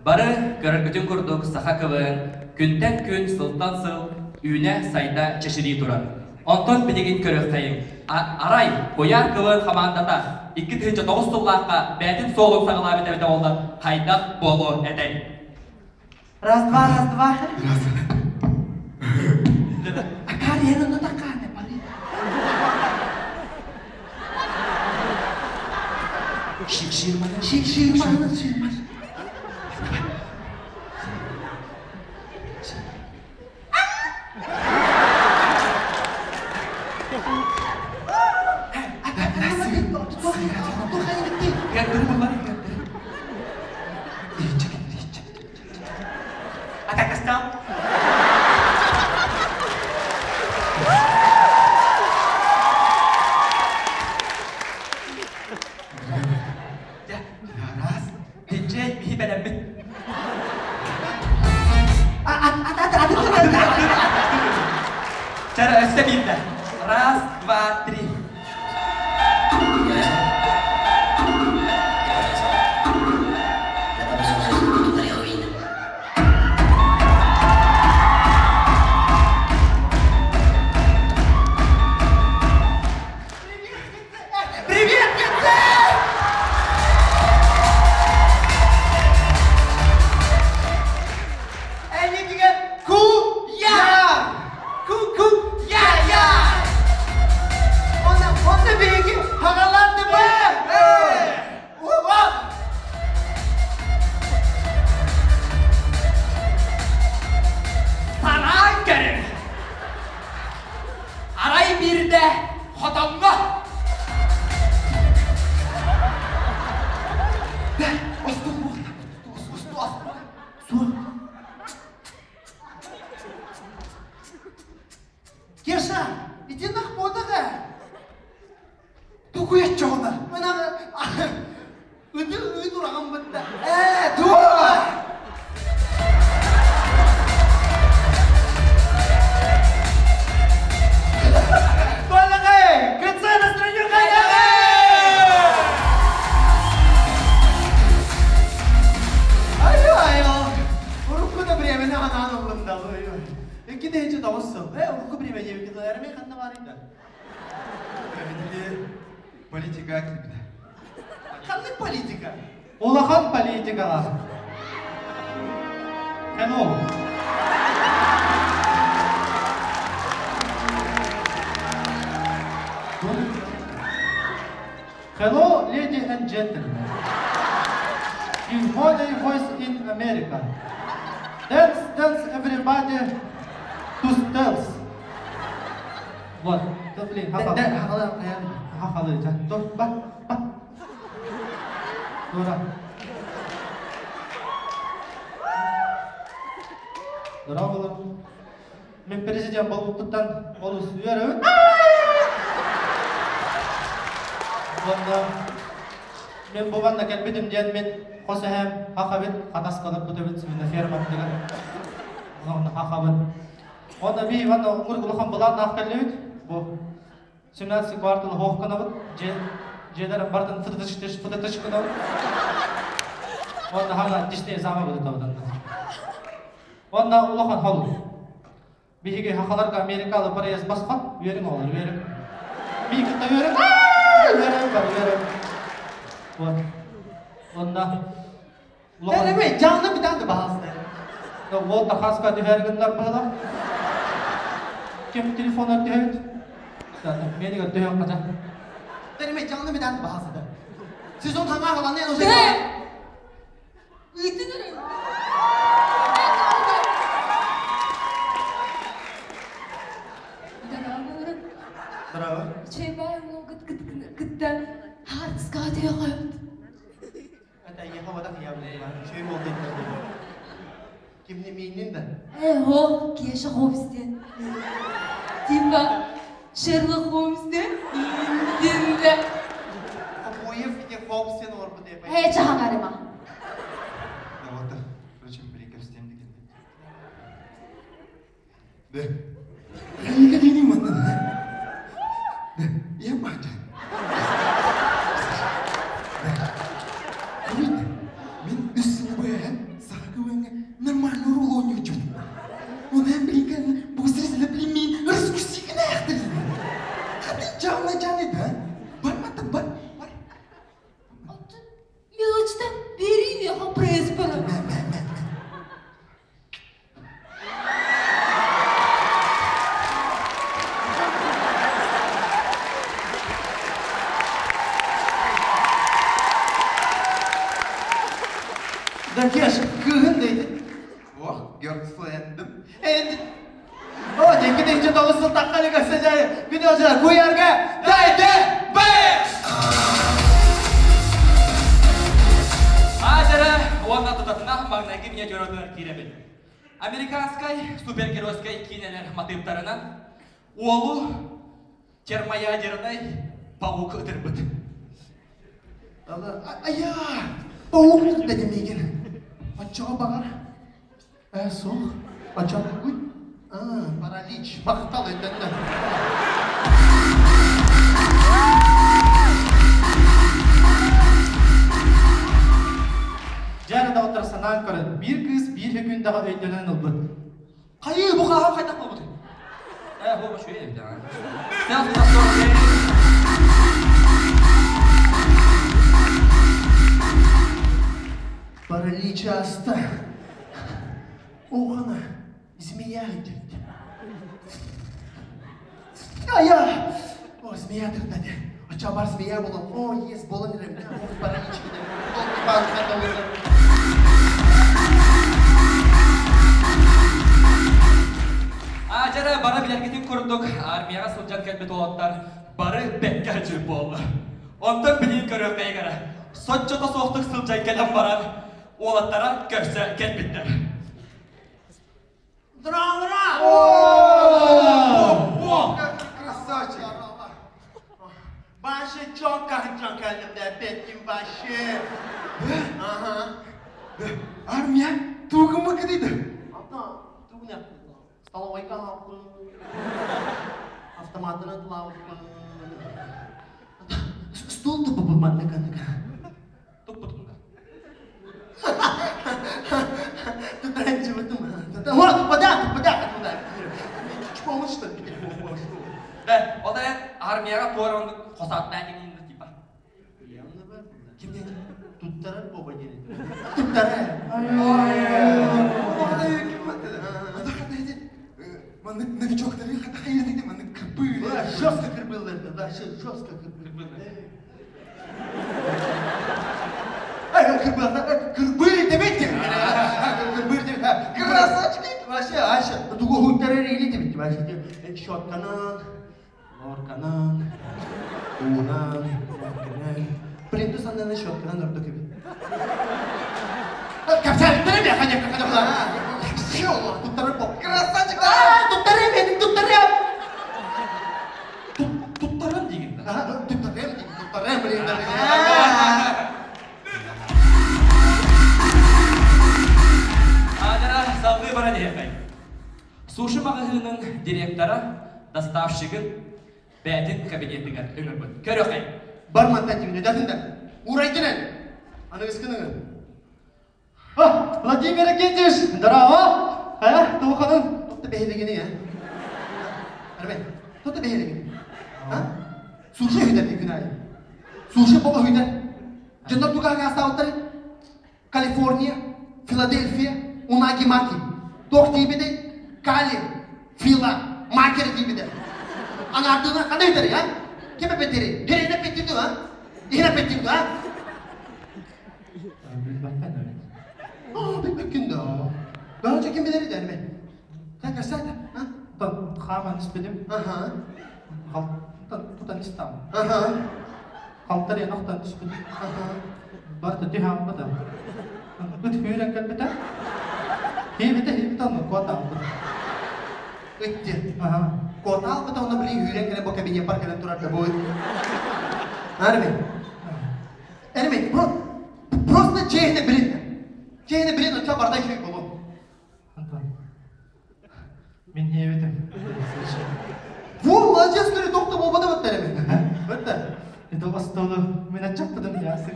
Бары көрөргүтүн курдук саха КВН күнтэн күн, сылтан сыл үүнэ-сайда чэчирии турар. Онтон билигин көрүөххэйиҥ, арай Куйаар КВН хамаандата 2009 сыллаахха бэйэтин суолун саҕалаабыт эбитэ буоллар хайдах буолуо этэй? Раз, два, раз, два. Акария ну такая, Ширманы. Ширманы, ширманы. Атакастан. Раз, диджей биһи бэлэммит. Чара өссө биирдэ. Раз, два, три. Привет, Гицель! Эйигин ку-я! Ку-ку-я-я! Онно, онно биһиги хагалаатыбыт! Уа! Тараан көрүҥ! Арай биирдэ хотоҥҥо Кеша, иди нахпотага. Тугу еччоҕуна? Ыты ыт ураҕам бытта. Ээ, туох? Туалаҕай! Кытса настроение хайдаҕай! Ай-ай, урукку да времени анаан ыллым да. 2009 сыл. Э, урукку время диэбиккин эрмей ханна баарый да? Политика кирбитэ. Ханнык политика? Улахан политикаҕа. Hello. Hello, ladies and gentlemen. In modern voice in America. Dance, dance, everybody to stealth. Вот. Блин, хахалы. Ба, ба. Дура. Дура болор. Мен президент болбуттан олус үөрөбүн. Уонна мен бу манна кэлбитим диэн мин хос эһэм хахабыт хатас кылыппыт эбит свино ферматтыгар. Онно хахабыт. Онно би Иван уҥур улахан былааннаах кэллибит. Бу 17 квартал хоох гынабыт. Дьиэлэр бардын фытытыш фытытыш гынабыт. Онно хана Дисней саама быдытабыт. Онно улахан хол. Биһиги хахаларга Америкалы проезд басқан, үөрүҥ оҕолор, үөрүҥ. Мин кытта үөрүҥ, үөрүҥ бар, үөрүҥ. Вот. Онно улахан... Эми жанны битанды баһаста. Уол тахаска түһэр гыннар быһылар. Ким телефонар түһэбит? Менигер түһэн қажа. Эми жанны битанды баһаста. Сезон хаңа халаны эн Ыытын Браво. Чебай могут кытта хартскатыгат. Это я хавада я чүй болду Кимни мииннин да? Э, о, Кеша Холмстен. Типа Шерлок Холмстен. Индинде. Обоев иде Холмстен орбу деп. Э, чаханарыма. Да вот, впрочем, Брикерстен деген. Да. Екатерина Ивановна. Да, я мать. Да. Мин үс сыл бу. Саха КВН-ҥа нормально уруул оонньууччут. Онон билигин бу сирсилэ билиммин раскусигинээхтэр. Хаты жаны жаны да. Бар мата бар бар. Оттон мелочьтан бери меха пресс бары. Мэ мэ мэ. Да Кеш, кыыһын дейdi. Ох, girlfriend'im. Endi... О, 2009 сыл тахха илик өссө күн ожа куярга дайды бэш! Аадара уонна тутатына маҥнайгы миниатюратыгар киирэбит. Американскай супергеройскай киинэлэр матыыптарынан уолу термоядернай паук ытырбыт. Айа, паук деді миигин. Оччоҕо баҕар Ээ, суох. Оччоҕо паралич. Махтал өйдөннө. Дьэ эрэ доҕоттор санаан көрөн, биир кыыс биир секундаҕа өйдөнөн ылбыт. Хайыы, бу хааһым хайдах буолбутуй? Ээ, бу үчүгэй эбит аа. Паралич ааста. Оҕана змея идет. А я! О, змея тыртады. Оччо бар змея буолан, о, есть буолан эрэр. Паралич Аадьара бары билэргитин курдук армияҕа сылдьан кэлбит уолаттар бары бэккэ сылдьыбыт буолла. Онтон билигин көрүөххэйигэр соччото суохтук сылдьан кэлэн баран уолаттара көрсө кэлбиттэр. Здорово! О! Красавчик! Başı çok kaçan kendimde pettim başı. Ага. Армия тугумы кыдыйды. Ата, тугу не столовойка автоматына тулабыппын. Стул туппуппун маннык аннык. Туппутунда. Тутанчыбытым. О, туппада, туппада, туппада. Чпомыш, что ли? Да, ол да армияға туар қосатын әкеңді типа. Ким деді? Туттарар боба деді. Туттарар. Новичоктары хата хайыр дейді, маны кырбы. Жестко кырбылды, да, жестко кырбылды. Эй, кырбы, кырбы демейді. Кырбы демейді. Красавчик! Вообще, вообще, тугу хуттарар или демейді. Вообще, щетканан, лорканан, уунан, лорканан. Плинтус аннан щетканан ордук эбит. Капсалиттер эме, ханя, ханя, туттарар бо. Красавчик! Туттарым, менин туттарым. Туттарым деген. Туттарым, туттарым, блин. Аадара салгыы бара диэхэй. Суши маҕаһыынын директора доставщигын бэйэтин кабинетигэр ыҥырбыт. Көрүөхэй. Бар мантан тимне датында. Урайдынан. Аныгыскыныгы. А, Владимир Евгеньевич, здорово! А, туоханын? Тотта бэһилигини я. Арбен, тотта бэһилигини. А? Суши хүдэ күн айы. Суши боба хүдэ. Дьоннор тугаага астаабыттар. Калифорния, Филадельфия, Унаги Маки. Туох тиийбитий? Кали, Фила, Макер тиийбитэ. Аҥаардыына ханна үтэрий, а? Ким эппиттири? Хирин эппиттин дуо, а? Иһин эппиттин дуо, а? Билбэппин эбит. Аа, билбэккин да. Баҕа ким билэр дэрме. Sen kaçta ha? Тон хааман испитим. Аха. Тутан истам. Аха. Халтар охтон түспүтүм. Аха. Барыта түһэ Ыт хүүрэн кэлбитэ. Хиибитэ хиибитэ онно куотаалбыт. Ытты. Аха. Куотаалбыта онно били үүрэн кэлэн бу кабинет бар кэлэн турар да будет. Арми. Эрми, просто чехне билин. Чехне билин оча барда şey болу. Антон. Мин хиибитим. Во, молодец, говорит, доктор болбада вот эрми. Вот Это остолу мен ачаппытым ясык.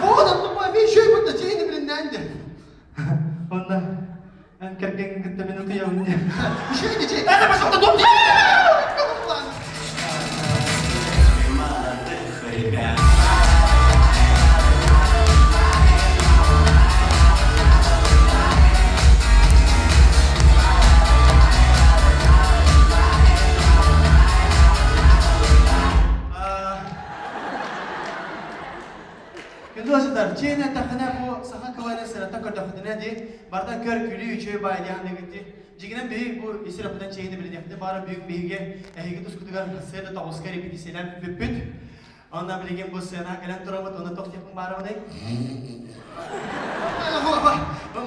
Вот, тупой, мен şey бутта чехне билин нэнде. Онно эн кэргэҥҥин кытта мин утуйабын диэн. Иши, иши. Это пошел дом. Молодых ребят. Күндү ыалдьыттар, чиэни эттэххинэ бу саха кылайын сыраттан көрдөххүтүнэ дии, барыта көр күлүү үчүгэй баай диэн дии. Дьиҥинэн биһиги бу ис сүрэхпитинэн чиэһини билиниэхпитин баара бүгүн биһиги эһиги тускутугар сыана тоҕуска репетициялаан бүппүт. Онно билигин бу сыана кэлэн турабыт, онно туох диэхпин баарабыный?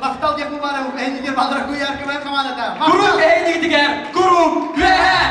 Махтал диэхпин баарабын, эһинигер балдыра куйаар кымай хамаандата. Куруук эһинигитигэр, куруук үөһэ!